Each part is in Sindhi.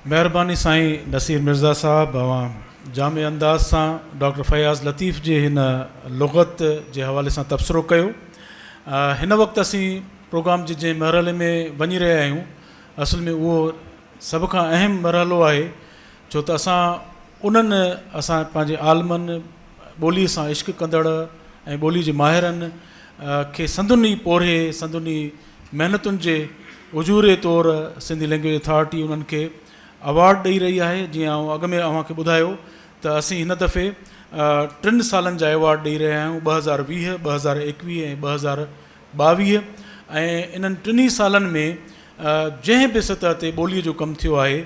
مهرباني سائين نصير مرزا صاحب اوهان جامع انداز سان ڊاڪٽر فياض لطيف جي هن لغت جي حوالي سان تبصرو ڪيو. هن وقت اسين پروگرام جي جنهن مرحلي ۾ وڃي رهيا آهيون اصل ۾ اهو سڀ کان اهم مرحلو آهي ڇو ته اسان انهن اسان پنهنجي عالمن ٻولي سان عشق ڪندڙ ۽ ٻولي جي ماهرن کي سندن ئي پورهيي سندن ئي محنتن جي اجوري طور سنڌي لينگويج اٿارٽي انهن کي اوارڊ ڏئي رهي آهي جيئن آئون اڳ ۾ اوهان کي ٻڌايو ته اسين هن دفعي ٽن سالن جا ايوارڊ ڏئي رهيا آهيون 2020، 2021 ۽ 2022 ۽ انهن ٽنهي سالن ۾ جنهن به سطح تي ٻوليء جو ڪم ٿيو آهي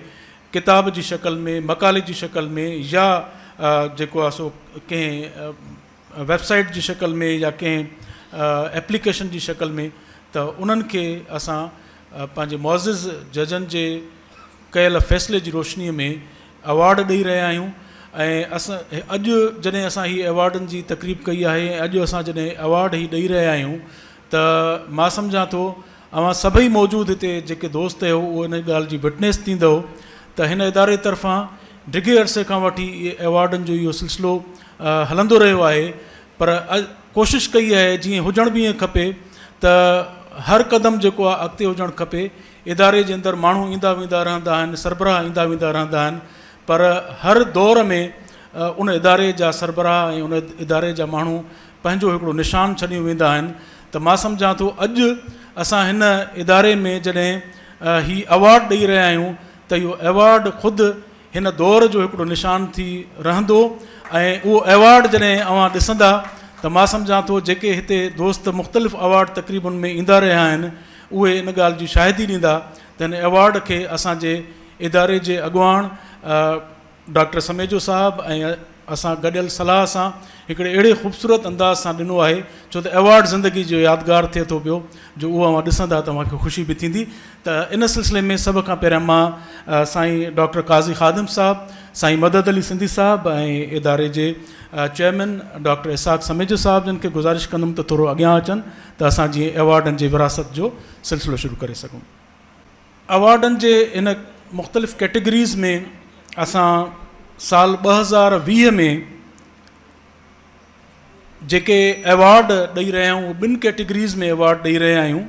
ڪتاب جي شڪل ۾ مقالي جي شڪل ۾ يا جيڪو آهي سو ڪنهن ويب سائيٽ جي شڪل ۾ يا ڪنهن ايپليڪيشن جي شڪل ۾ ته انهن کي اسان پنهنجي معزز ججن جي ڪيل فيصلي جي روشنيء ۾ ايوارڊ ڏئي رهيا آهيون ۽ اسان اڄ جڏهن اسان هي ايوارڊن جي تقريب ڪئي آهي ۽ اڄ اسان جڏهن ايوارڊ هي ڏئي رهيا آهيون ته مان سمجهان ٿو اوهان سڀئي موجود هتي جيڪي دوست آهيو اهو ان ڳالهه جي وٽنيس ٿيندؤ ته هن اداري طرفان ڊگهي عرصي کان وٺي اهي ايوارڊن جو اهو سلسلو هلندو رهيو آهي پر ڪوشش ڪئي آهي جيئن هجڻ به ائين کپي ته هر قدم جيڪو آهي اڳتي هجڻ کپي اداري جي اندر ماڻهو ايندا ويندا رهندا آهن، سربراهه ايندا ويندا رهندا آهن پر هر دور ۾ ان اداري جا سربراهه ۽ ان اداري جا ماڻهو پنهنجو هڪڙو نشان ڇڏيون ويندا آهن ته مان سمجهان ٿو اڄ اسان هن اداري ۾ جڏهن هي ايوارڊ ڏئي رهيا آهيون ته اهو ايوارڊ خود هن دور جو هڪڙو نشان ٿي رهندو ۽ اهو ايوارڊ جڏهن اوهان ڏسندا ته مان سمجهان ٿو جيڪي هتي دوست مختلف ايوارڊ تقريبن ۾ ايندا رهيا آهن اهي ان ڳالهه جي شاهدي ڏيندا ته هن ايوارڊ کي اسان جي اداري جي اڳواڻ ڊاڪٽر سميجو صاحب ۽ اسان گڏيل صلاح سان هڪڙي اهڙي خوبصورت انداز سان ڏنو آهي ڇو ته ايوارڊ زندگي جو يادگار ٿئي ٿو پيو جو اهو اوهان ڏسندا ته اوهان کي خوشي به ٿيندي ته ان سلسلي ۾ سڀ کان پهريان مان سائين ڊاڪٽر قاضي خادم صاحب، سائين مدد علي سنڌي صاحب ۽ اداري جي چيئرمين ڊاڪٽر اسحاق سميجو صاحب جن کي گذارش ڪندم ته ٿورو اڳيان اچن ته اسان جيئن ايوارڊن جي ورهاست جو سلسلو شروع ڪري سگهون. ايوارڊن جي ان مختلف ڪيٽيگريز ۾ اسان سال 2020 ۾ جيڪي ايوارڊ ڏئي رهيا آهيون اهي ٻن ڪيٽيگريز ۾ ايوارڊ ڏئي رهيا آهيون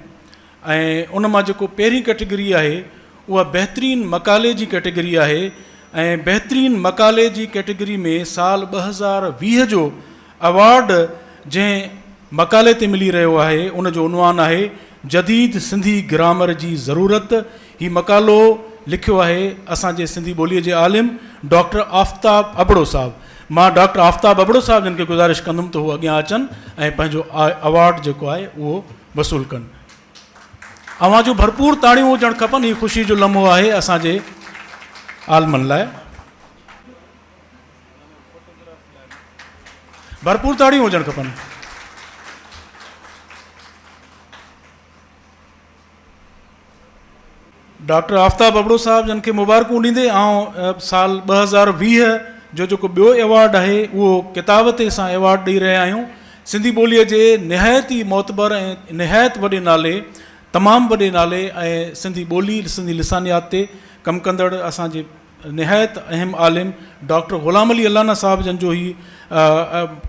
۽ ان مان جيڪو پهرين ڪيٽيگري آهي اها بهترين مقالي جي ڪيٽيگري آهي ۽ بهترين مقالي جي ڪيٽيگري ۾ سال 2020 جو ايوارڊ جنهن مقالي تي ملي رهيو آهي ان جو عنوان آهي جديد سنڌي گرامر جي ضرورت هي مقالو لکيو آهي اسان جي سنڌي ٻوليء جي عالم ڊاڪٽر آفتاب ابڙو صاحب. مان ڊاڪٽر آفتاب ابڙو صاحب جن کي گذارش ڪندم ته هو اڳيان اچن ۽ پنهنجو ايوارڊ جيڪو آهي اهو وصول ڪن. اوهان جون ڀرپور تاڙيون هجڻ کپن هي خوشي جو لمحو آهي اسان جي عالمن لاء. ڀرپور تاڙيون هجڻ کپن. ڊاڪٽر آفتاب ابڙو صاحب جن کي مبارڪون ڏيندي آئون سال 2020 جو جيڪو ٻيو ايوارڊ آهي اهو ڪتاب تي اسان ايوارڊ ڏئي رهيا آهيون سنڌي ٻوليء جي نهايت ئي معتبر ۽ نهايت وڏي نالي تمام وڏي نالي ۽ سنڌي ٻولي سنڌي لسانيات تي ڪم ڪندڙ اسان جي نهايت اهم عالم ڊاڪٽر غلام علي الانا صاحب جن جو هي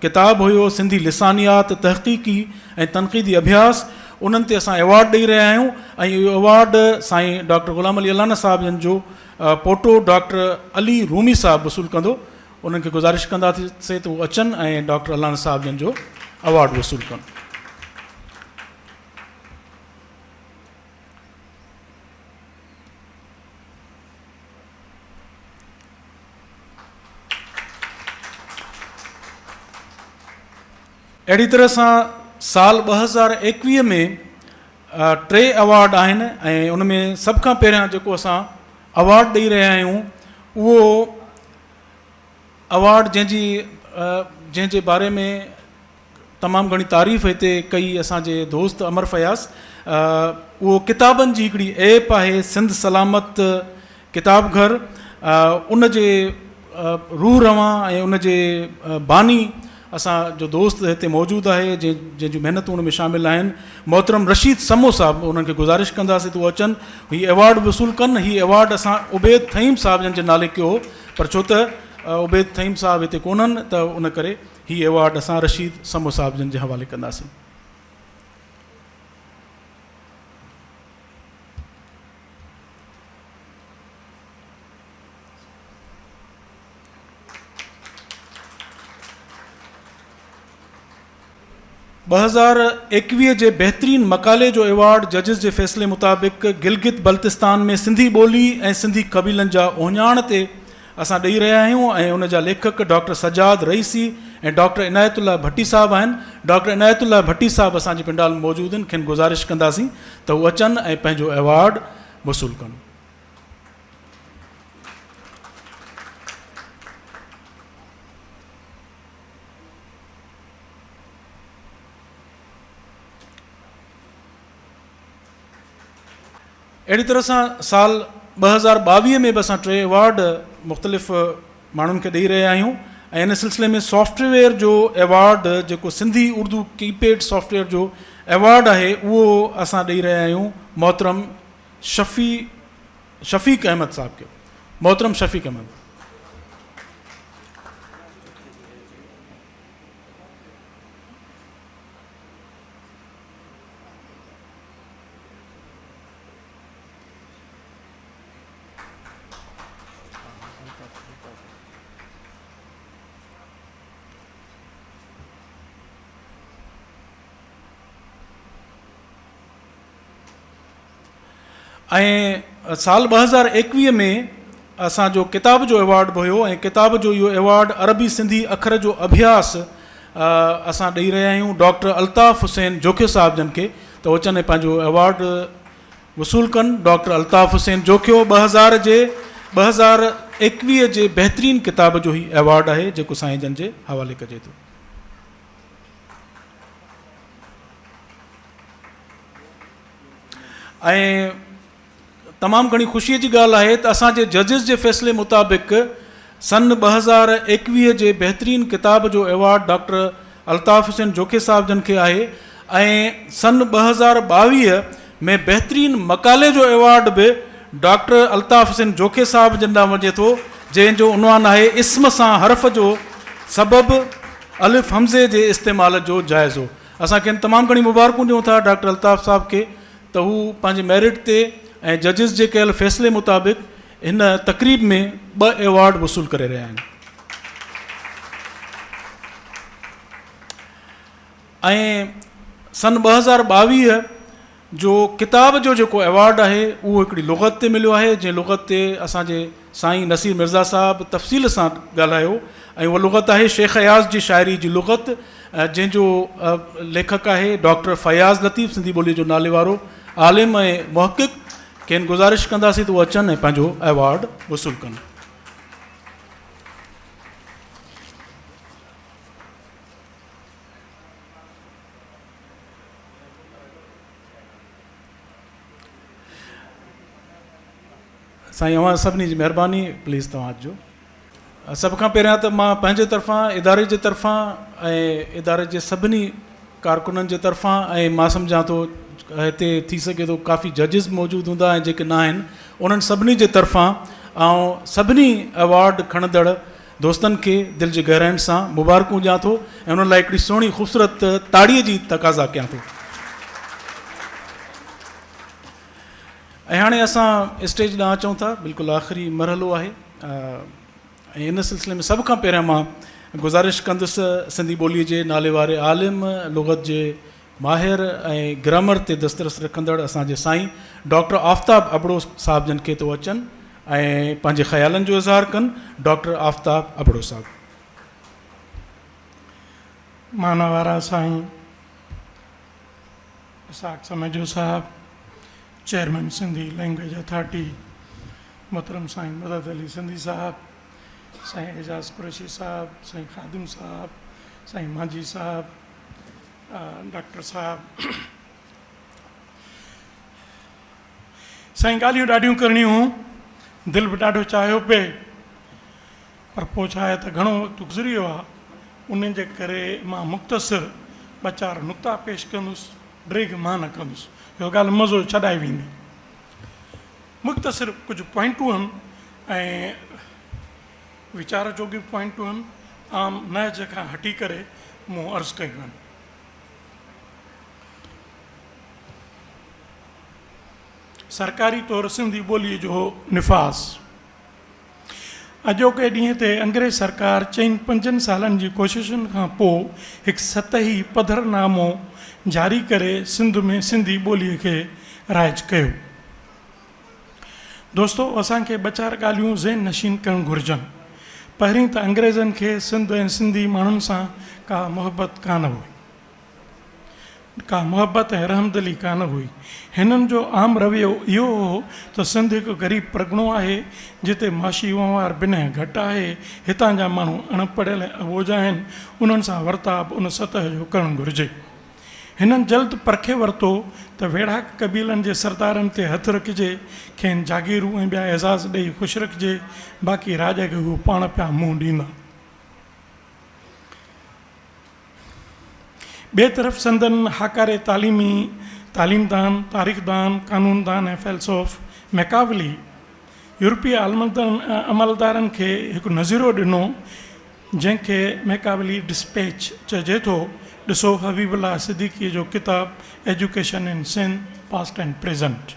ڪتاب هيو سنڌي لسانيات تحقيقي ۽ تنقيدي اڀياس انهن تي اسان ايوارڊ ڏئي رهيا آهيون ۽ اهو ايوارڊ سائين ڊاڪٽر غلام علي الانا صاحب جن جو پوٽو ڊاڪٽر علي رومي صاحب وصول ڪندو انهن کي گذارش ڪنداسين ته هو اچن ۽ ڊاڪٽر الانا صاحب جن جو ايوارڊ وصول ڪن. اهڙي طرح سان سال 2021 ۾ ٽي ايوارڊ آهن ۽ ان ۾ سڀ کان پهريان جيڪو اسان ايوارڊ ڏئي رهيا آهيون اهو ايوارڊ جنهن جي جنهن جي باري ۾ تمام گهڻي تعريف هتي ڪئي اسان جي دوست امر فياض اهو ڪتابن جي هڪڙي ايپ آهي سنڌ سلامت ڪتاب گهر ان جي روح روان ۽ ان جي باني اسان جو دوست هتي موجود آهي جنهن جنهن جون محنتون ان ۾ شامل آهن محترم رشيد سمو صاحب انهن کي گذارش ڪنداسين ته هو اچن هي ايوارڊ وصول ڪن. هي ايوارڊ اسان عبيد ٿهيم صاحب جن جي نالي ڪيو هو پر ڇو ته عبيد ٿهيم صاحب هتي ڪونهن ته ان ڪري هي ايوارڊ اسان رشيد سمو صاحب جن جي حوالي ڪنداسين. 2021 جي بهترين مقالي جو ايوارڊ ججز جي فيصلي مطابق گلگت بلتستان ۾ سنڌي ٻولي ۽ سنڌي قبيلن جا اهڃاڻ تي اسان ڏئي رهيا آهيون ۽ ان جا ليکڪ ڊاڪٽر سجاد رئيسي ۽ ڊاڪٽر عنايت الله ڀٽي صاحب آهن. ڊاڪٽر عنايت الله ڀٽي صاحب اسان جي پنڊال ۾ موجود آهن کين گذارش ڪنداسين ته هو اچن ۽ پنهنجو ايوارڊ وصول ڪن. اهڙي طرح سان سال 2022 ۾ به اسان ٽي ايوارڊ مختلف ماڻهن کي ڏئي رهيا آهيون ۽ ان سلسلي ۾ سافٽ ويئر جو ايوارڊ جيڪو سنڌي اردو ڪي پيڊ سافٽ ويئر جو ايوارڊ آهي اهو اسان ڏئي رهيا آهيون محترم شفيع شفيق احمد صاحب کي محترم شفيق احمد. ۽ سال 2021 ۾ اسان جو ڪتاب جو ايوارڊ به هيو ۽ ڪتاب جو اهو ايوارڊ عربي سنڌي اکر جو اڀياس اسان ڏئي رهيا آهيون ڊاڪٽر الطاف حسين جوکيو صاحب جن کي ته اچن ۽ پنهنجو ايوارڊ وصول ڪن ڊاڪٽر الطاف حسين جوکيو 2000 جي 2021 جي بهترين ڪتاب جو هي ايوارڊ آهي جيڪو سائين جن جي حوالي ڪجي ٿو. ۽ تمام گهڻي خوشيء جي ڳالهه آهي ته اسان جي ججز جي فيصلي مطابق سن 2021 جي بهترين ڪتاب جو ايوارڊ ڊاڪٽر الطاف حسين جوکي صاحب جن کي آهي ۽ سن 2022 ۾ بهترين مقالي جو ايوارڊ به ڊاڪٽر الطاف حسين جوکي صاحب جن ڏانهن وڃي ٿو جنهن جو عنوان آهي اسم سان حرف جو سبب الف همزي جي استعمال جو جائزو. اسان کين تمام گهڻي مبارڪون ڏيون ٿا ڊاڪٽر الطاف صاحب کي ته هو پنهنجي ميرٽ تي ۽ ججز جي ڪيل فيصلي مطابق هن تقريب ۾ ٻه ايوارڊ وصول ڪري رهيا آهن. ۽ سن 2022 جو ڪتاب جو جيڪو ايوارڊ آهي اهو هڪڙي لغت تي مليو آهي جنهن لغت تي اسان جي سائين نصير مرزا صاحب تفصيل سان ڳالهايو ۽ اها لغت آهي شيخ اياز جي شاعري جي لغت جنهن جو ليکڪ آهي ڊاڪٽر فياض لطيف سنڌي ٻولي جو ناليوارو عالم ۽ محقق کين گذارش ڪنداسين ته اهي اچن ۽ پنهنجو ايوارڊ وصول ڪن. سائين اوهان سڀني جي مهرباني پليز توهان اچجو سڀ کان پهريان ته مان پنهنجي طرفان اداري جي طرفان ۽ اداري جي سڀني ڪارڪنن جي طرفان ۽ مان سمجهان ٿو هتي ٿي سگهي ٿو ڪافي ججز موجود هوندا ۽ جيڪي نه آهن انهن سڀني جي طرفان آئون سڀني ايوارڊ کڻندڙ دوستن کي دل جي گهراين سان مبارڪون ڏيان ٿو ۽ انهن لاء هڪڙي سهڻي خوبصورت تاڙي جي تقاضا ڪيان ٿو. ۽ هاڻي اسان اسٽيج ڏانهن اچون ٿا بلڪل آخري مرحلو آهي ۽ ان سلسلي ۾ سڀ کان پهريان مان گذارش ڪندس سنڌي ٻولي جي نالي واري عالم لغت جي ماهر ۽ گرامر تي دسترس رکندڙ اسان جي سائين ڊاڪٽر آفتاب ابڙو صاحب جن کي ته اچن ۽ پنهنجي خيالن جو اظهار ڪن ڊاڪٽر آفتاب ابڙو صاحب. مانوارا سائين اسحاق سميجو صاحب، چيئرمين سنڌي لئنگئيج اٿارٽي محترم سائين مدد علي سنڌي صاحب، سائين اعجاز قريشي صاحب، سائين خادم صاحب، سائين مانجهي صاحب، ڊاڪٽر صاحب سائين ڳالهيون ڏاڍيون ڪرڻيون هون دل به ڏاڍو چاهيو پئي پر پوء ڇا آهي ته گهڻو وقت گذري ويو آهي ان جي ڪري مان مختصر ٻه چار نقطا پيش ڪندس، ڊيگهه مان نه ڪندس، اهو ڳالهه مزو ڇڏائي ويندي. مختصر ڪجهه پوائنٽون آهن ۽ ويچار جوڳيون پوائنٽون آهن، عام نهج کان هٽي ڪري مون عرض ڪيون آهن. سرڪاري طور سنڌي ٻوليء جو نفاذ. اڄوڪي ڏينهن تي انگريز سرڪار چئن پنجن سالن جي ڪوششن کان پوء هڪ سطحي پڌرنامو جاري ڪري سنڌ ۾ سنڌي ٻوليء کي رائج ڪيو. دوستو اسان کي ٻه چار ڳالهيون ذهن نشين ڪرڻ گهرجن. پهرين ته انگريزن کي سنڌ ۽ سنڌي ماڻهن سان ڪا محبت ڪانه هئي. ڪا محبت ۽ رحمدلي ڪانه هئي. هنن جو عام رويو اهو هو ته سنڌ هڪ غريب پرڳڻو آهي، جتي معاشي وهنوار بنهه گهٽ آهي، هتان جا ماڻهو اڻ پڙهيل ۽ اٻوجهه آهن، انهن سان ورتاء به ان سطح جو ڪرڻ گهرجي. هنن جلد پرکي ورتو ته ويڙهاڪ قبيلن جي سردارن تي هٿ رکجي، کين جاگيرون ۽ ٻيا اعزاز ڏيئي خوش رکجي، باقي راڄ کي هو پاڻ پيا منهن ڏيندا. ٻئي طرف سندن هاڪاري تعليمي تعليمدان، تاريخدان، قانوندان ۽ فيلسوف ميڪاولي يورپي عملدارن کي هڪ نظريو ڏنو، جنهن کي ميڪاولي ڊسپيچ چئجي ٿو. ڏسو حبيب الله صديقيء جو ڪتاب education in Sindh, past and present.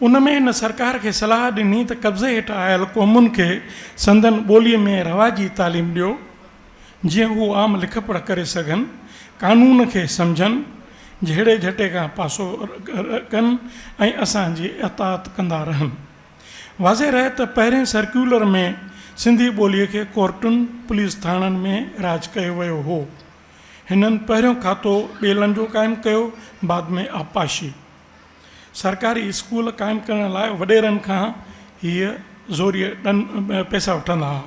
ان ۾ هن سرڪار کي صلاح ڏني ته قبضي هيٺ آيل قومن کي سندن ٻوليء ۾ رواجي تعليم ڏيو، جيئن هو عام لکپڙهه ڪري سگهن، قانون کي سمجهن، جهيڙي جهٽي کان پاسو ڪن ۽ اسان جي اطاعت ڪندا رهن. واضح رهي ته پهرين سرڪيولر ۾ سنڌي ٻوليء کي ڪورٽن، پوليس ٿاڻن ۾ رائج ڪيو ويو هو. هنن پهريون کاتو ٻيلن جو قائم ڪيو، بعد ۾ آبپاشي. سرڪاري اسڪول قائم ڪرڻ لاء وڏيرن کان هيء زوريء ڏن پئسا وٺندا ها.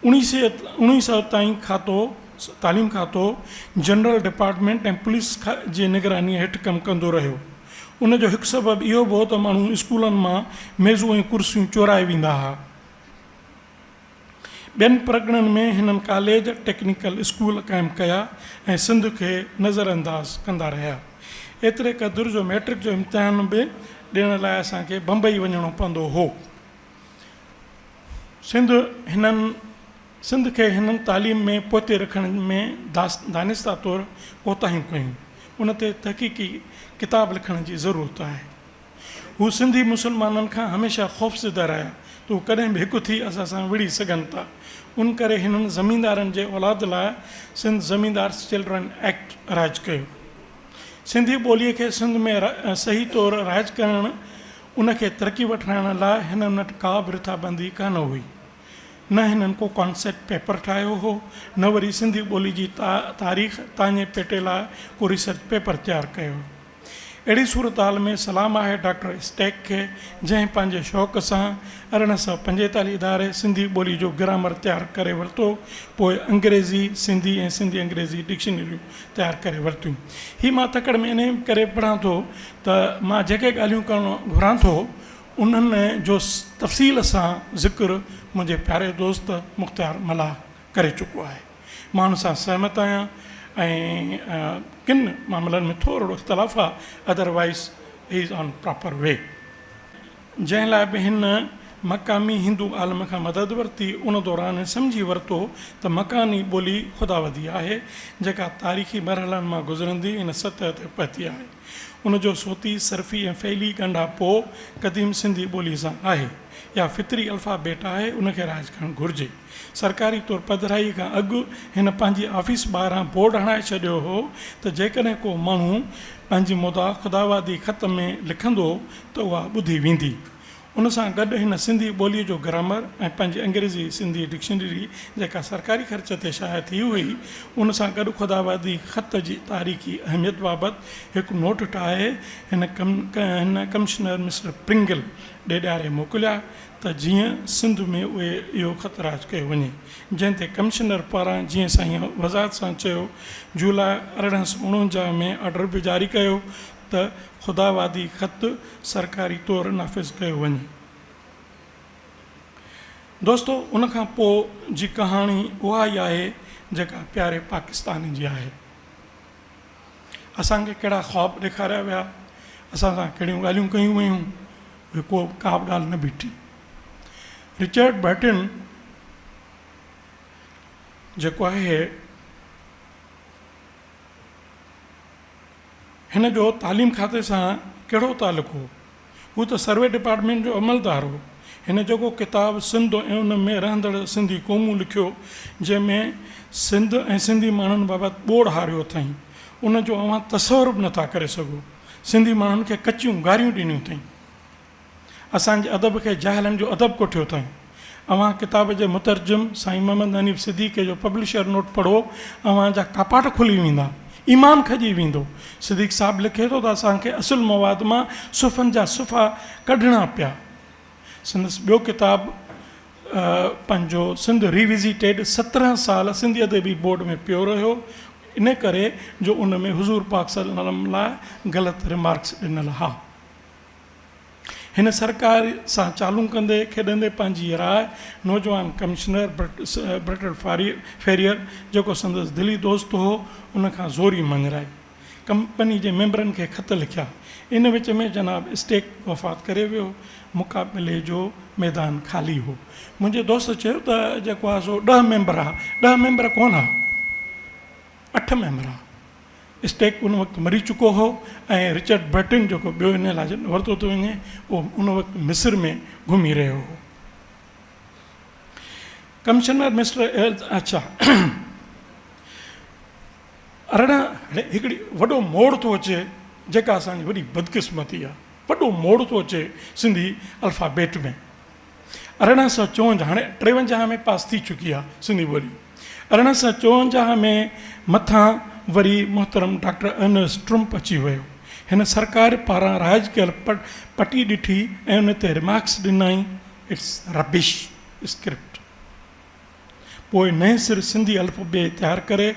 اڻويهه سئو تائين کاتو تعليم کاتو جنرل ڊپارٽمينٽ ۽ پوليس جي نگرانيء هيٺ ڪم ڪندو رهيو. ان جو هڪ سبب اهو به هو ته ماڻهو اسڪولن مان ميزون ۽ ڪرسيون چورائي ويندا ها. ٻين پرڳڻن ۾ هنن ڪاليج، ٽيڪنيڪل اسڪول قائم ڪيا ۽ سنڌ کي نظر انداز ڪندا رهيا. ايتري قدر جو مئٽرڪ جو امتحان به ڏيڻ لاء اسان کي بمبئي وڃڻو پوندو هو. سنڌ هنن سنڌ کي هنن تعليم ۾ پوئتي رکڻ ۾ دانسته طور ڪوتاهيون ڪيون. ان تي تحقيقي ڪتاب لکڻ جي ضرورت آهي. هو سنڌي مسلمانن کان هميشه خوفزده رهيا ته هو ڪڏهن به هڪ ٿي اسان سان وڙهي سگهن ٿا. ان ڪري هنن زميندارن جي اولاد لاء سنڌ زميندارس چلڊرن ايڪٽ رائج ڪيو. سنڌي ٻوليء کي سنڌ ۾ صحيح طور رائج ڪرڻ، ان کي ترقي وٺرائڻ لاء هنن وٽ ڪا به رٿابندي ڪانه هئي. نه هنن ڪو ڪانسيپٽ پيپر ٺاهيو هو، نه وري سنڌي ٻولي جي تاريخ تاڃي پيٽي لاء ڪو ريسرچ پيپر تيار ڪيو. اهڙي صورتحال ۾ سلام آهي ڊاڪٽر اسٽيڪ کي، جنهن پنهنجي شوق سان 1845 ڌاري سنڌي ٻولي جو گرامر تيار ڪري ورتو، پوء انگريزي، سنڌي ۽ سنڌي انگريزي ڊڪشنريون تيار ڪري ورتيون. هي مان تڪڙ ۾ انهيء ڪري پڙهان ٿو ته مان جيڪي ڳالهيون ڪرڻ گهران ٿو، انهن جو تفصيل سان ذڪر منهنجي پياري دوست مختيار ملاح ڪري چڪو آهي. مان ان سان سهمت آهيان ۽ ڪن معاملن ۾ ٿورڙو اختلاف آهي otherwise he is on proper way. جنهن لاء به هن مقامي هندو عالم کان مدد ورتي، ان دوران هن سمجهي ورتو ته مڪاني ٻولي خداوندي آهي، جيڪا تاريخي مرحلن مان گذرندي هن سطح تي پهتي آهي. ان جو صوتي، صرفي ۽ فعلي ڳانڍاپو قديم سنڌي ٻوليء سان آهي يا فطري الفابيٽ آهي، ان کي رائج ڪرڻ گهرجي. سرڪاري طور پڌرائيء کان اڳ هن پنهنجي آفيس ٻاهران بورڊ هڻائي ڇڏيو هو ته جيڪڏهن ڪو ماڻهو پنهنجي مدعا خداوادي خط ۾ لکندو ته اها ٻڌي ويندي. ان سان گڏ هن سنڌي ٻوليء جو گرامر ۽ پنهنجي انگريزي سنڌي ڊڪشنري جيڪا سرڪاري خرچ تي شايع ٿي هئي، ان سان گڏ خداوادي خط جي تاريخي اهميت بابت هڪ نوٽ ٺاهي هن ڪمشنر مسٽر پرنگل ڏي ڏياري موڪليا. ته جيئن سنڌ ۾ اهي اهو خط راج ڪيو وڃي، جنهن تي ڪمشنر پاران جيئن سائين وضاحت سان چيو، جولاء 1849 ۾ آرڊر به جاري ڪيو ته خداوادي خط سرڪاري طور نافذ ڪيو وڃي. دوستو ان کان پوء جي ڪهاڻي اها ئي آهي جيڪا پياري پاڪستان جي آهي. اسان کي ڪهڙا خواب ڏيکاريا ويا، اسان سان ڪهڙيون ڳالهيون ڪيون ويون، اهي ڪو ڪا به ڳالهه نه بيٺي. رچرڊ برٽن جيڪو آهي هن جو تعليم کاتي سان ڪهڙو تعلق هو؟ هو ته سروي ڊپارٽمينٽ جو عملدار هو. هن جيڪو ڪتاب سنڌ ۽ ان ۾ رهندڙ سنڌي قومون لکيو، جنهن ۾ سنڌ ۽ سنڌي ماڻهن بابت ٻوڙ هاريو اٿائين، ان جو اوهان تصور به نٿا ڪري سگهو. سنڌي ماڻهن کي ڪچيون گاريون ڏنيون اٿائين. اسان جي ادب کي جاهلن جو ادب ڪوٺيو اٿائين. اوهان ڪتاب جي مترجم سائين محمد حنيف صديقي جو پبلشر نوٽ پڙهو، اوهان جا ڪاپاٽ کلي ويندا. ايمان کڄي ويندو. صديق صاحب لکي ٿو ته اسان کي اصل مواد مان صفحن جا صفحا ڪڍڻا پيا. سندس ٻيو ڪتاب پنهنجو سنڌ ريوزيٽيڊ 17 سال سنڌي ادبي بورڊ ۾ پيو رهيو، ان ڪري جو ان ۾ حضور پاڪ صلي الله عليه وسلم لاء غلط رمارڪس ڏنل ها. هن سرڪار سان چالون ڪندي کيڏندي پنهنجي راء نوجوان ڪمشنر برٽل فيريئر جيڪو سندس دلي دوست هو ان کان زوري مڃرائي ڪمپني جي ميمبرن کي خط لکيا. ان وچ ۾ جناب اسٽيڪ وفات ڪري ويو. مقابلي جو ميدان خالي هو. منهنجي دوست چيو ته جيڪو آهي سو ڏهه ميمبر ها. ڏهه ميمبر ڪونه ها. اٺ ميمبر ها. اسٽيڪ ان وقت مري چڪو هو ۽ رچرڊ برٽن جيڪو ٻيو ان لاء ورتو ٿو وڃي اهو ان وقت مصر ۾ گهمي رهيو هو. ڪمشنر مسٽر ايلز اڇا 18 هاڻي هڪڙي وڏو موڙ ٿو اچي جيڪا اسان جي وڏي بدقسمتي آهي وڏو موڙ ٿو اچي سنڌي الفابيٽ ۾ 1854 هاڻي 53 ۾ پاس ٿي چڪي آهي سنڌي ٻولي. 1854 ۾ مٿان وري محترم ڊاڪٽر ارنسٽ ٽرمپ اچي ويو. هن سرڪار پاران رائج ڪيل پٽي ڏٺي ۽ ان تي رمارڪس ڏنائين، It's rubbish script. پوء نئين سر سنڌي الف بي تيار ڪري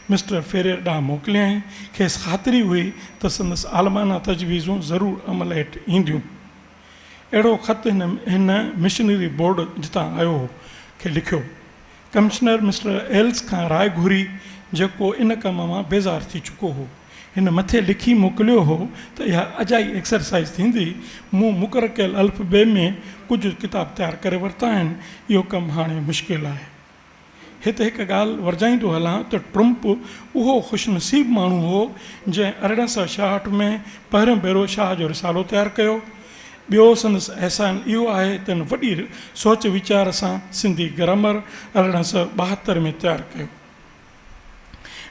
مسٽر فيرير ڏانهن موڪليائين. کيس خاطري هئي ته سندس عالمانه تجويزون ضرور عمل هيٺ اينديون. اهڙو خط هن هن مشنري بورڊ جتان آيو هو، کي لکيو. ڪمشنر مسٽر ايلس کان راء گهري، جيڪو ان ڪم مان بيزار ٿي چڪو هو. هن مٿي لکي موڪليو هو ته اها اجائي ايڪسرسائيز ٿيندي. مون مقرر ڪيل الف بي ۾ ڪجهه ڪتاب تيار ڪري ورتا آهن. اهو ڪم هاڻي مشڪل آهي. هت هڪ ڳالهه ورجائيندو هلان ته ٽرمپ اهو خوش نصيب ماڻهو هو جنهن 1866 ۾ پهريون ڀيرو شاهه جو رسالو تيار ڪيو. ٻيو سندس احسان اهو آهي ته هن وڏي سوچ ويچار سان سنڌي گرامر 1872 ۾ تيار ڪيو.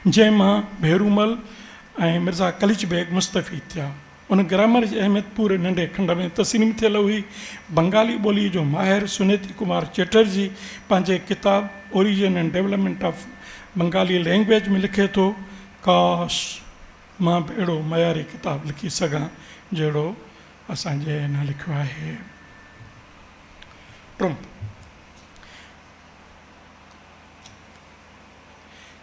جنهن مان ڀيرومل ۽ مرزا قليچ بيگ مستفيد ٿيا. ان گرامر جي اهميت پوري ننڍي کنڊ ۾ تسليم ٿيل هئي. بنگالي ٻوليء جو ماهر سنيتي ڪمار چيٽرجي پنهنجي ڪتاب Origin and Development of Bengali Language ۾ لکي ٿو، ڪاش! مان به اهڙو معياري ڪتاب لکي سگهان جهڙو اسان جي هن لکيو آهي. ٽرمپ.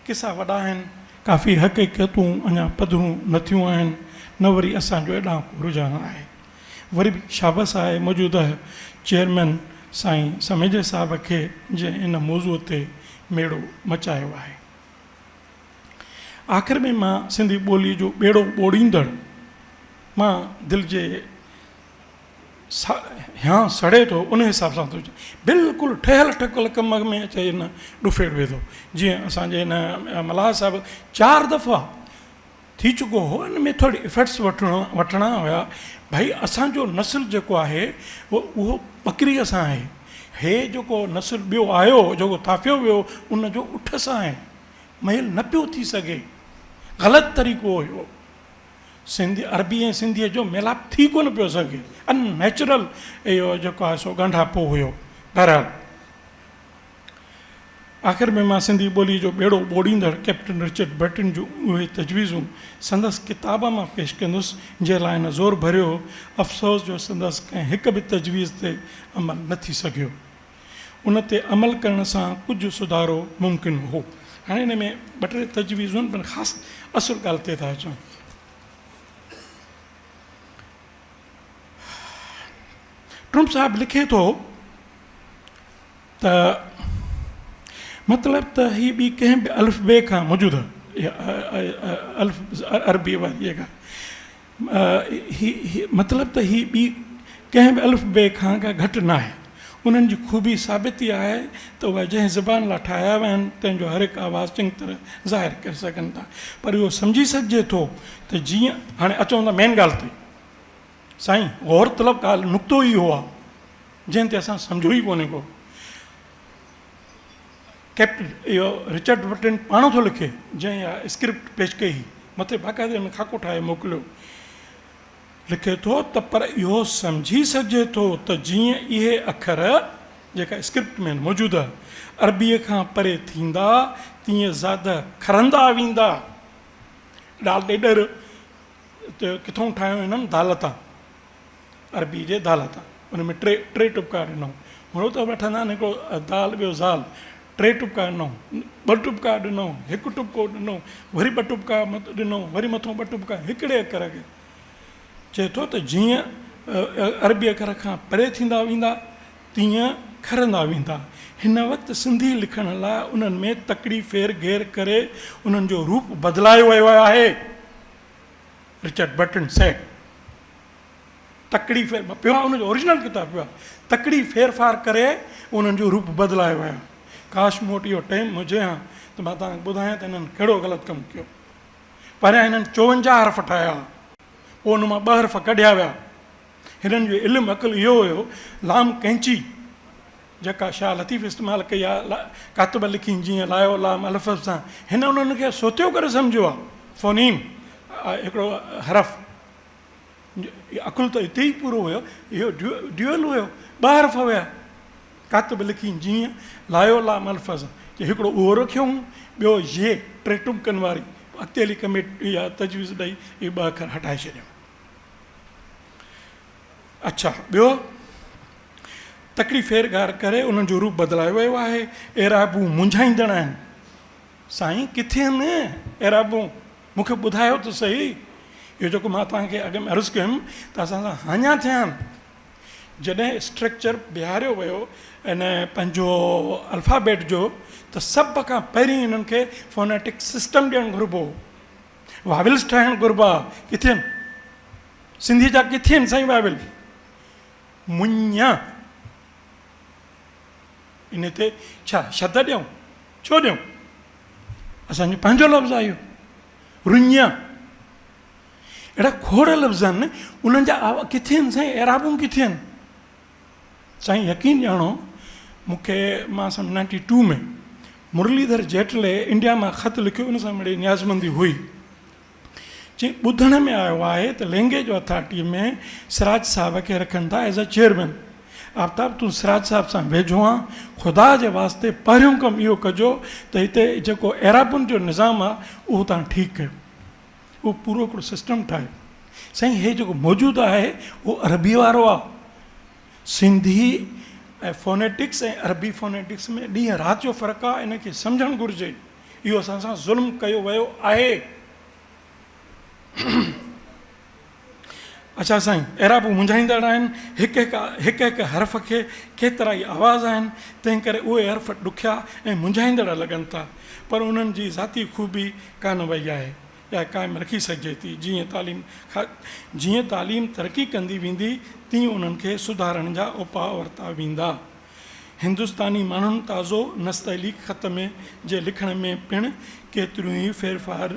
قصا وڏا آهن، ڪافي حقيقتون اڃا پڌرون نه ٿيون آهن، نه وري اسان جو ايڏانهن ڪو رجحان آهي. وري به شابس آهي موجوده چيئرمين سائين سميجي صاحب کي جنهن ان موضوع تي ميڙو مچايو آهي. آخر ۾ مان سنڌي ٻوليء جو ٻيڙو ٻوڙيندڙ مان دل جي هيانء سڙي ٿو ان حساب سان ٿو بلڪل ٺهيل ٺڪل ڪم ۾ اچي هن ڏڦيڙ وڌو جيئن اسان جي هن ملاح صاحب چار دفعا ٿي چڪو هو ان ۾ ٿوري افيڪٽس وٺڻو وٺڻا هيا ڀائي اسان جو نسل جيڪو آهي اهو ٻڪريء سان آهي هي جيڪو نسل ٻيو آيو جيڪو ٿاڦيو ويو ان جو اٺ سان آهي ميل نه پيو ٿي سگهي غلط طريقو هيو سنڌي عربي ۽ سنڌيء جو ميلاپ ٿي ڪونه پيو سگهي. ان نيچرل اهو جيڪو آهي سو ڳانڍاپو هيو. بهرحال آخر ۾ مان سنڌي ٻوليء جو ٻيڙو ٻوڙيندڙ ڪئپٽن رچرڊ برٽن جون اهي تجويزون سندس ڪتاب مان پيش ڪندس، جنهن لاء هن زور ڀريو هو. افسوس جو سندس ڪنهن هڪ به تجويز تي عمل نه ٿي سگهيو. ان تي عمل ڪرڻ سان ڪجهه سڌارو ممڪن هو. هاڻي ان ۾ ٻه ٽي تجويزون پر خاص اصل ڳالهه تي ٿا اچون. ٽرمپ صاحب لکي ٿو ته مطلب ته هي ٻي ڪنهن به الف بي کان موجوده الف عربي واري جيڪا هي مطلب ته هي ٻي ڪنهن به الف بي کان ڪا گهٽ ناهي. انهن جي خوبي ثابت اها آهي ته اهي جنهن زبان لاء ٺاهيا ويا آهن تنهن جو هر هڪ آواز چڱي طرح ظاهر ڪري سگهن ٿا. پر اهو سمجهي سگهجي ٿو ته جيئن هاڻي اچون ٿا مين ڳالهه تي. سائين غور طلب ڳالهه نقطو اهو آهي جنهن تي اسان سمجهيو ئي ڪونهي ڪو. ڪئپٽن اهو رچرڊ برٽن پاڻ ٿو لکي جنهن اها اسڪرپٽ پيش ڪئي هئي مٿي باقاعدي ان خاڪو ٺاهي موڪليو لکي ٿو ته پر اهو سمجهي سگهجي ٿو ته جيئن اهي اکر جيڪا اسڪرپٽ ۾ موجوده عربيء کان پري ٿيندا تيئن زياده کرندا ويندا. ڏال ڏيڏر ته ڪٿئون ٺاهيو هنن دال تان. عربي جي دال تان ان ۾ ٽي ٽي ٽپڪا ڏنائون. هونء ته وٺندا آهن هڪڙو دال ٻيو زال ٽي ٽپڪا ڏنائون، ٻه ٽپڪا ڏنائون، هڪ ٽپڪو ڏنائون، وري ٻه ٽپڪا ڏنائون، وري مٿون ٻه ٽپڪا هڪڙي اکر کي. چئي ٿو ته جيئن عربي اکر کان پري ٿيندا ويندا تيئن کرندا ويندا. هن وقت سنڌي لکڻ لاء انهن ۾ تڪڙي ڦير گهير ڪري انهن جو روپ بدلايو ويو آهي. رچرڊ برٽن سيڊ تڪڙي ڦير پيو آهي ان جو اوريجنل ڪتاب پيو آهي تڪڙي ڦيرڦار ڪري انهن جو روپ بدلايو ويو آهي. ڪاش مون وٽ اهو ٽيم هجي ها ته مان توهان کي ٻڌايان ته انهن ڪهڙو غلط ڪم ڪيو. پهريان هنن 54 حرف ٺاهيا پوء ان مان ٻه حرف ڪڍيا ويا. هنن جو علم عقل اهو هيو لام قينچي جيڪا شاهه لطيف استعمال ڪئي آهي ڪاتب لکين جيئن لايو لام الف سان هن انهن کي صوتيو ڪري سمجهيو آهي فونيم هڪڙو حرف عقل ته اتي ئي پورو هيو اهو ڊيوئل هيو ٻه حرف هيا ڪاتب لکين جيئن لايو لام الف سان چي هڪڙو اهو رکيو هون ٻيو يي ٽي ٽمڪن واري اڳتي هلي ڪميٽي يا تجويز ڏئي اهي ٻه اکر هٽائي ڇڏيائون. اڇا ٻيو تڪڙي ڦير گهار ڪري انهن جو روپ بدلايو ويو آهي. اعرابون منجهائيندڙ آهن. سائين ڪٿي آهن اعرابون مون کي ٻڌايو ته سهي. اهو جيڪو مان توهان کي اڳ ۾ عرض ڪيم ته اسان سان هاڃا ٿيا آهن. جڏهن اسٽرڪچر بيهاريو ويو ان پنهنجو الفابيٽ جو ته سڀ کان پهرين انهن کي فونيٽڪ سسٽم ڏيڻ گهربو هو. واولز ٺاهڻ گهربا ها. ڪٿي آهن سنڌي جا ڪٿي آهن سائين واول؟ مڃ ان تي ڇا شد ڏيون؟ ڇو ڏيون؟ اسان جو پنهنجو لفظ آهي اهو رڃ. اهڙا کوڙ لفظ آهن انهن جا ڪٿي آهن سائين اعرابون ڪٿي آهن؟ سائين يقين ڄاڻو مون کي مان سن ninety two ۾ Murlidhar Jaitley India مان خط لکيو ان سان مڙئي نيازمندي هئي چي ٻڌڻ ۾ آيو آهي ته لينگيج اٿارٽي ۾ سراج صاحب کي رکن ٿا ايز اي چيئرمين آفتاب تون سراج صاحب سان ويجهو آن خدا جي واسطي پهريون ڪم اهو ڪجو ته هتي جيڪو اعرابن جو نظام آهي اهو تان ٺيڪ ڪيو اهو پورو هڪڙو سسٽم ٺاهيو سائين هي جيڪو موجود آهي اهو عربي وارو آهي سنڌي ۽ فونيٽڪس ۽ عربي فونيٽڪس ۾ ڏينهن رات جو فرق آهي ان کي سمجهڻ گهرجي اهو اسان سان ظلم ڪيو ويو آهي. اڇا سائين اعرابون منجهائيندڙ آهن هڪ هڪ هڪ هڪ حرف کي ڪيترائي آواز آهن تنهن ڪري اهي حرف ڏکيا ۽ منجهائيندڙ لڳن ٿا پر انهن جي ذاتي خوبي ڪانه وئي آهي يا قائم رکي سگهجي ٿي. جيئن تعليم جيئن تعليم ترقي ڪندي ويندي تيئن انهن کي سڌارڻ جا اپاء ورتا ويندا. هندستاني ماڻهن تازو نستعليق خط ۾ جي لکڻ ۾ پڻ ڪيتريون ئي ڦيرڦار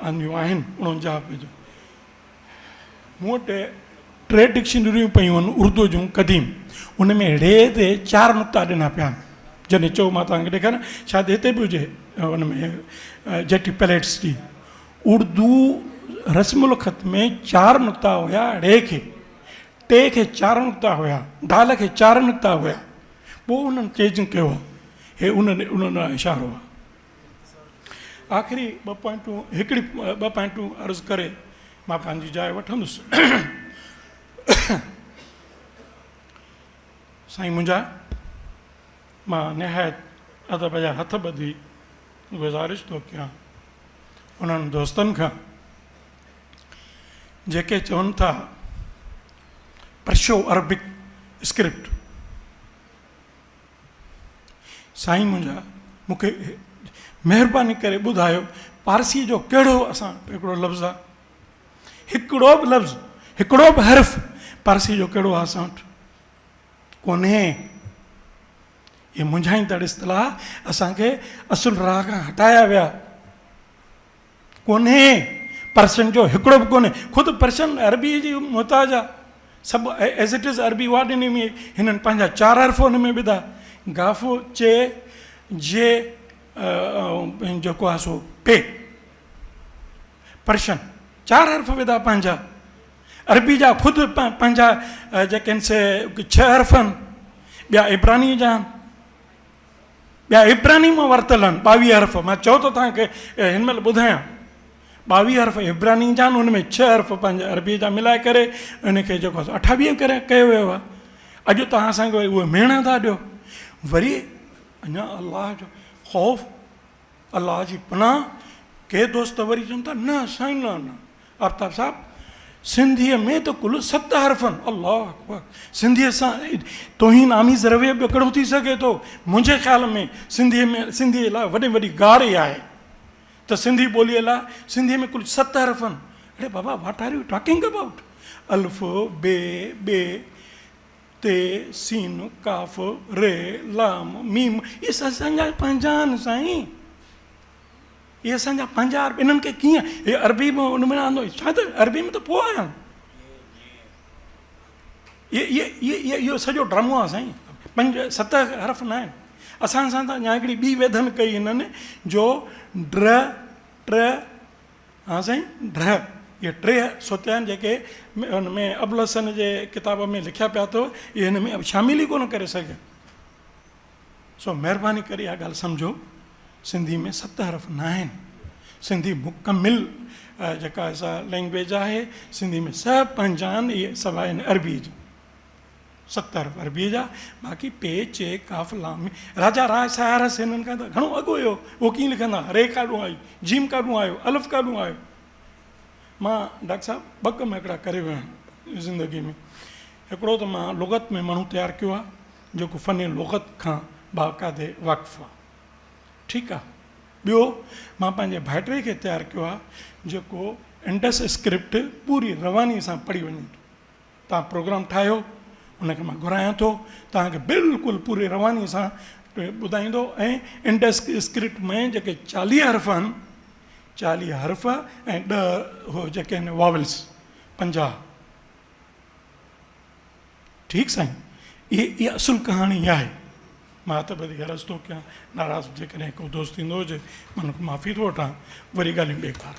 آنديون آهن. 49 پيج. مون وٽ ٽي ڊڪشنريون پيون آهن اردو جون قديم ان ۾ ڙي تي چار نقطا ڏنا پيا آهن جڏهن چئو مان توهان کي ڏيکاريان شايد هتي به هجي ان ۾ جي ٽي پليٽس جي اردو رسم الخط ۾ چار نقطا هيا ڙي کي ٽي کي چار نقطا هيا دال کي چار نقطا هيا پوء انهن چينج ڪيو هي انهن انهن اشارو آهي آخري ٻه پوائنٽون هڪڙي ٻه پوائنٽون عرض ڪري مان پنهنجي جاء وٺندس. سائين منهنجا مان نهايت ادب جا هٿ ٻڌي گذارش ٿو ڪيان انهن دوستن کان جيڪي چون ٿا پرشو عربڪ اسڪرپٽ. سائين منهنجا مون کي مهرباني ڪري ٻڌايو پارسيء جو ڪهڙو اسان وٽ هڪڙو لفظ آهي؟ هڪڙو به لفظ، هڪڙو به حرف پارسيء جو ڪهڙو آهي اسان وٽ؟ ڪونهي. اهي منجهائيندڙ اصطلاح اسان کي اصل راهه کان هٽايا ويا. ڪونهي. پرشن جو هڪڙو به ڪونهي. خود پرشن عربيء جي محتاج آ. سڀ ايز it از عربي اها ڏني هئي. هنن پنهنجا چار حرف ان ۾ وڌا. گاف، چي، جي ۽ جيڪو آ سو پي. پرشن چار حرف وڌا پنهنجا. عربي جا خود پنهنجا جيڪي آهن سي ڇهه حرف آهن. ٻيا عبراني جا آهن. ٻيا عبراني مان ورتل آهن 22 حرف. مان چئو ٿو توهان کي هن مهل ٻڌايان 22 حرف عبراني جا آهن ان ۾ 6 حرف پنهنجا عربي جا ملائي ڪري ان کي جيڪو آهي 28 ڪري ڪيو ويو آهي. اڄ توهان اسان کي اهي ميڻا ٿا ڏيو. وري اڃا الله جو خوف، الله جي پناهه. ڪي دوست وري چون ٿا نه سائين نه نه آفتاب صاحب سنڌيء ۾ ته ڪل ست حرف آهن. الله اڪبر! سنڌيء سان توهين آميز رويو ٻيو ڪهڙو ٿي سگهي ٿو؟ منهنجي خيال ۾ سنڌيء ۾ سنڌيء لاء وڏي ۾ وڏي گار اها آهي ته سنڌي ٻوليء لاء سنڌيء ۾ ڪل ست حرف آهن. اڙي بابا what are you talking about? الف، ب، ٻ، ت، سين، ڪاف، ر، لام، ميم اهي سڀ اسان جا پنهنجا آهن سائين. اهي اسان جا پنهنجا عرب انهن کي ڪيئن هي عربي ۾ ان ۾ آندو ڇا ته عربي ۾ ته پوء آيا آهن. اهي اهي اهي اهو سڄو ڊرامو آهي سائين. پنج ست حرف نه آهن. اسان سان ته اڃا هڪڙي ٻي ويڌن ڪئي هنن جو ڊر ٽر ها سائين ڊر اهي ٽي سوتيا آهن جيڪي ان ۾ ابوالحسن جي ڪتاب ۾ لکيا پيا اٿو اهي هن ۾ شامل ئي ڪونه ڪري سگهيا. سو مهرباني ڪري اها ڳالهه سمجهو سنڌي ۾ ست حرف ناهن. سنڌي مڪمل جيڪا سا لينگويج آهي سنڌي ۾ سڀ پنهنجا آهن اهي سڀ آهن عربي جا ست حرف عربي جا باقي پي چي ڪاف لام راجا راء سهارس هنن کان ته گهڻو اڳ هيو اهو ڪيئن لکندا ري ڪاڏون آئي جيم ڪاڏون آيو الف ڪاڏون آيو مان ڊاڪٽر صاحب ٻه ڪم هڪڙا ڪري ويو آهيان زندگي ۾ هڪڙو ته مان لغت ۾ ماڻهو تيار ڪيو آهي جيڪو فن لغت کان باقاعدي واقف آ. ٺيڪ آ. ٻيو مان پنهنجي ڀائٽي کي تيار ڪيو آ جيڪو انڊس اسڪرپٽ پوري رواني سان پڙهي وڃي ٿو. توهان پروگرام ٺاهيو ان کي مان گهرايان ٿو توهان کي بلڪل پوري رواني سان ٻڌائيندو ۽ انڊس اسڪرپٽ ۾ جيڪي 40 حرف آهن 40 حرف ۽ 10 جيڪي آهن واولس 50 ٺيڪ سائين اهي اها اصل ڪهاڻي آهي. مان ته وڌيڪ عرض ٿو ڪيان ناراض جيڪڏهن ڪو دوست ٿيندو هجي مان ان کان معافي ٿو وٺان وري ڳالهيون ٻئي پار.